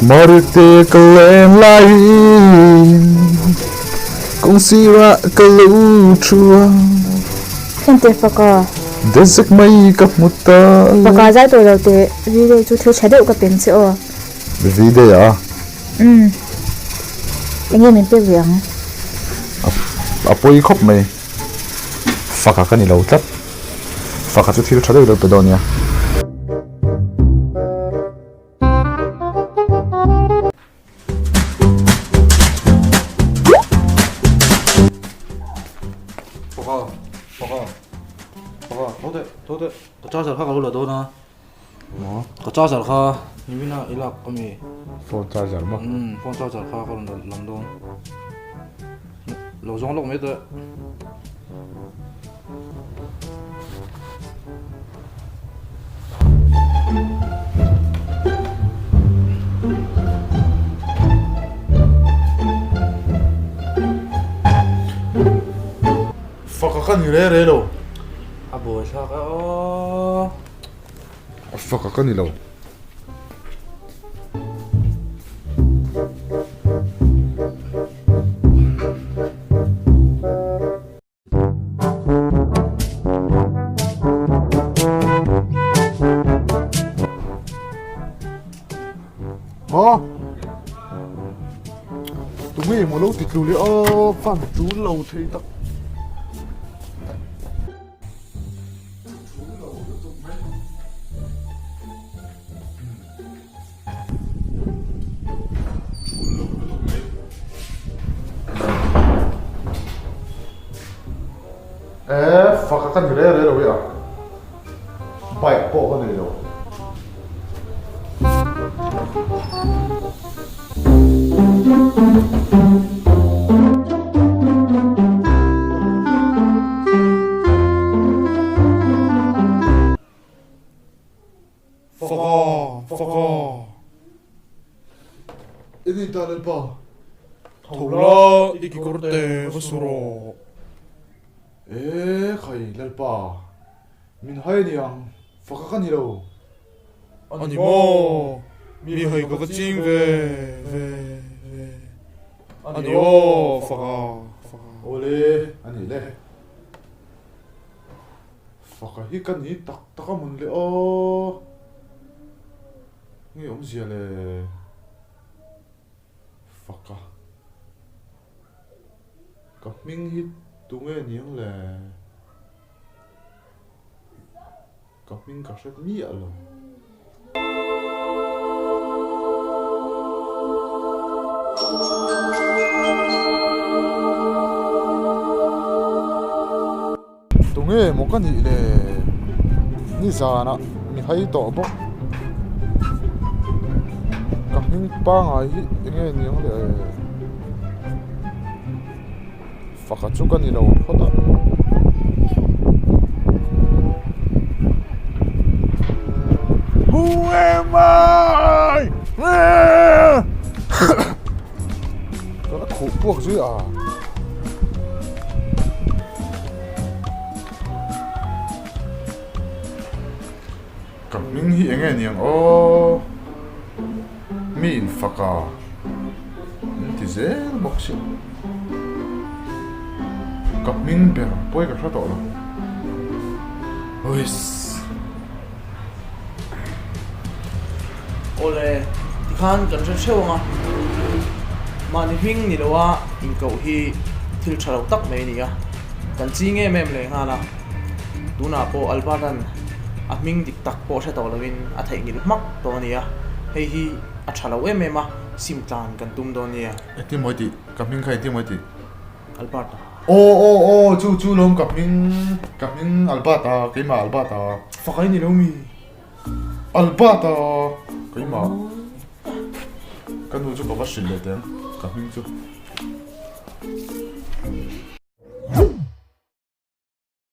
Marite ka leng laiin kawng sirah ka lo thu a. Hente faka. Desek mai ka hmu ta le. Faka zai tawh lo teh video chu thil tha deuh ka peng che aw. Video a? Umm. Enge min pek ve ang? A pawi khawp mai. Faka ka ni lo tlat. Faka chu thil tha deuh deuh pe dawn nia. Faka, faka, faka, tho teh, tho teh, ka charger kha ka lo la dawn a. Maw? Ka charger kha nimina i lak a mi? Phone charger maw? Umm, phone charger kha ka rawn lam dawn. Lo zawng lawk mai teh. Faka ka ni re re lo. A buai thlak e aw. Faka ka ni lo. Maw? Tunge emaw lo ti tlu leh aw, fan tul lo thei tak. Eh, faka ka ni re re lo ya. Bike pawh ka nei lo. Faka! Faka! Eng ta Lalpa? Tho la, i kekawr te va su rawh. E khai Lalpa, min hai a niang, faka ka ni lo. A ni maw? Mi hai ka va ching ve ve ve. A ni aw, faka, faka. Awle, a nih le. Faka hi ka ni tak tak a mun le aw. Nge awmzia le Faka. Ka hming hi tunge niang le. Ka hming ka hret miah lo. Tunge maw ka nih le? Nizanah mi hai tawh bawk. Ka hming pangai hi enge niang le? Faka chu ka ni lo phawt a. Who am I? Ka la khuh puak zui a. Ka hming hi enge niang aw? Mi in fak a, min ti zel bawk si. Ka hming ber pawi ka hre tawh lo. Huiss. Awle, tikhan kan hre theuh ang a, mahni hming ni loa inkoh hi thil tha lo tak mai a ni a, kan ching em em leh nghal a. Tunah pawh Alberta'n a hming dik tak pawh hre tawh loin a theihnghilh hmak tawh a ni a, hei hi a tha lo em em a, sim tlan kan tum dawn nia. Engtin mawi tih? Ka hming kha engtin mawi tih? Alberta. Aw aw aw chu chu lawm ka hming ka hming Alberta keimah Alberta. Fak ai ni lo mi? Alberta keimah ka nu chu ka va hrilh leh teh ang ka hming chu.